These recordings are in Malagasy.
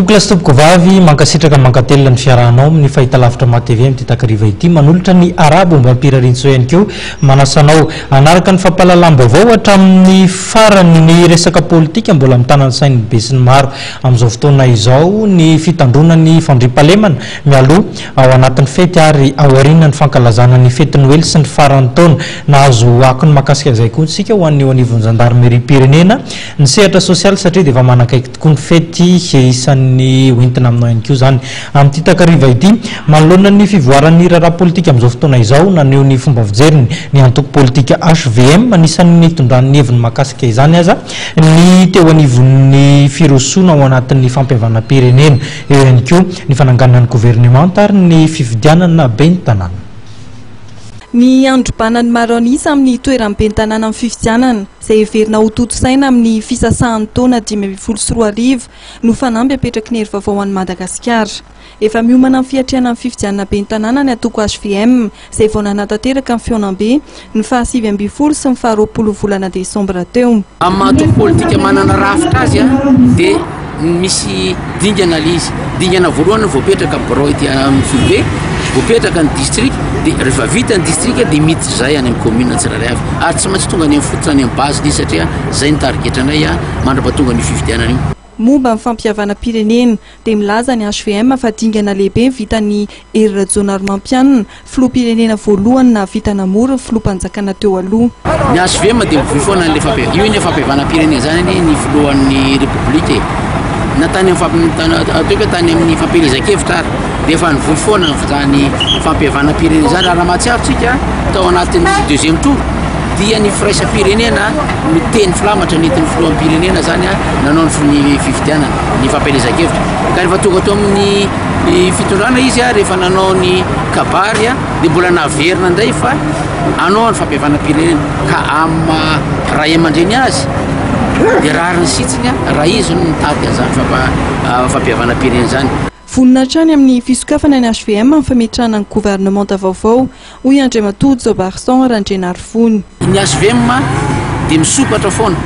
Tompokolahy sy tompokovavy, mankasitraka mankatelina ny fiarahanao amin'ny fahitalavitra MATV amin'ity takariva ity. Manolotra ny arahaba ombam-pirariantsoa ihany koa manasa anao hanaraka ny fampahalalam-baovao hatramin'ny farany. Ny resaka politika mbola mitana ny sain'ny besinimaro amin'izao fotoana izao ny fitandroana ny fandriampahalemana mialoha ao anatin'ny fety ary aorian'ny fankalazana ny fety Noely sy ny faran'ny taona. Nahazo akony mahakasika izay koa isika ho an'ny eo anivon'ny zandarimeriam-pirenena, ny sehatra sosialy satria dia efa manakaiky tokoa ny fety, isan'ny hoentina aminao ihany koa izany amin'ity takariva ity. Manoloana ny fivoaran'ny raharaha politika amin'izao fotoana izao, naneho ny fomba fijeriny ny antoko politika hvm, anisan'ny nitondrany ny heviny mahakasika izany aza ny teo anivon'ny firosoana ao anatin'ny fampihavanam-pirenena. Eo ihany koa ny fananganana ny governemanta ary ny fifidianana ben'ny tanàna. Ny handrobana ny maro an'isa amin'ny toeran'ny ben'ny tanàna amin'ny fifidianana, izay heverina ho tontosaina amin'ny fisasahan'ny taona 2015 no fanamby apetraky ny Hery Vaovao ho an'i Madagasikara. Efa miomana amin'ny fiatrehana ny fifidianana ben'ny tanàna ny antoko hvm, izay vao nanatanteraka ny fihaonambe ny faha 19 sy ny faha 20 volana desambra teo. Amin'ny maha antoko politika manana rafitra azy dia misy dingana ilay izy. Dingana voalohany voapetraka birao ety amin'ny foibe, voapetraka ny distrika, dia rehefa vita ny distrika dia miditra izay any amin'ny commune tsirairay avy. Ary tsy maintsy tonga any amin'ny fototra any amin'ny base ilay izy satria izay no tarigetranay mandra-pahatonga an'io fifidianana io. Momba ny fampihavanam-pirenena, dia milaza ny hvm fa dingana lehibe ny vitan'i Hery Rajaonarimampianina, filoham-pirenena voalohany nahavita namory ny filoham-panjakana teo aloha. Ny hvm dia mivoy foana an'ilay fampihavanana, io anie fampihavanam-pirenena izany anie ny filohan'ny Repoblika e! Na tany amin'ny famp-, ataoko hoe tany amin'ny fampielezan-kevitra ary dia efa nivoy foana izany fampihavanam-pirenena izany, raha mahatsiaro tsika tao anatin'ny deuxième tour dia ny firaisam-pirenena no teny filamatra nentin'ny filoham-pirenena izany nanao ny fifidianana, ny fampielezan-kevitra. Ka rehefa tonga teo amin'ny fitondrana izy, rehefa nanao ny kabary dia mbola naverina indray fa hanao ny fampihavanam-pirenena. Ka amin'ny maha ray aman-dreny azy dia rariny sitsiny raha izy no mitady an'izany fampihavanam-pirenena izany. Vonona hatrany amin'ny fisokafana ny hvm amin'ny fametrahana ny governemanta vaovao, hoy Andriamatoa Jaobarison Randrianarivony. Ny hvm dia misokatra foana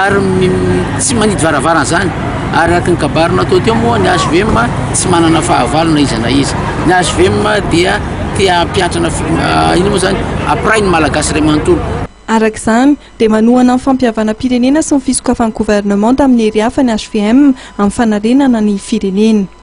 ary tsy manidy varavarana izany ary araka ny kabary natao teo moa ny hvm tsy manana fahavalo na iza na iza. Ny hvm dia te hampiantrana inona moa izany hampiray ny Malagasy iray manontolo. Araka izany, dia manohana ny fampihavanam-pirenena sy ny fisokafan'ny governemanta amin'ny hery hafa ny hvm amin'ny fanarenana ny firenena.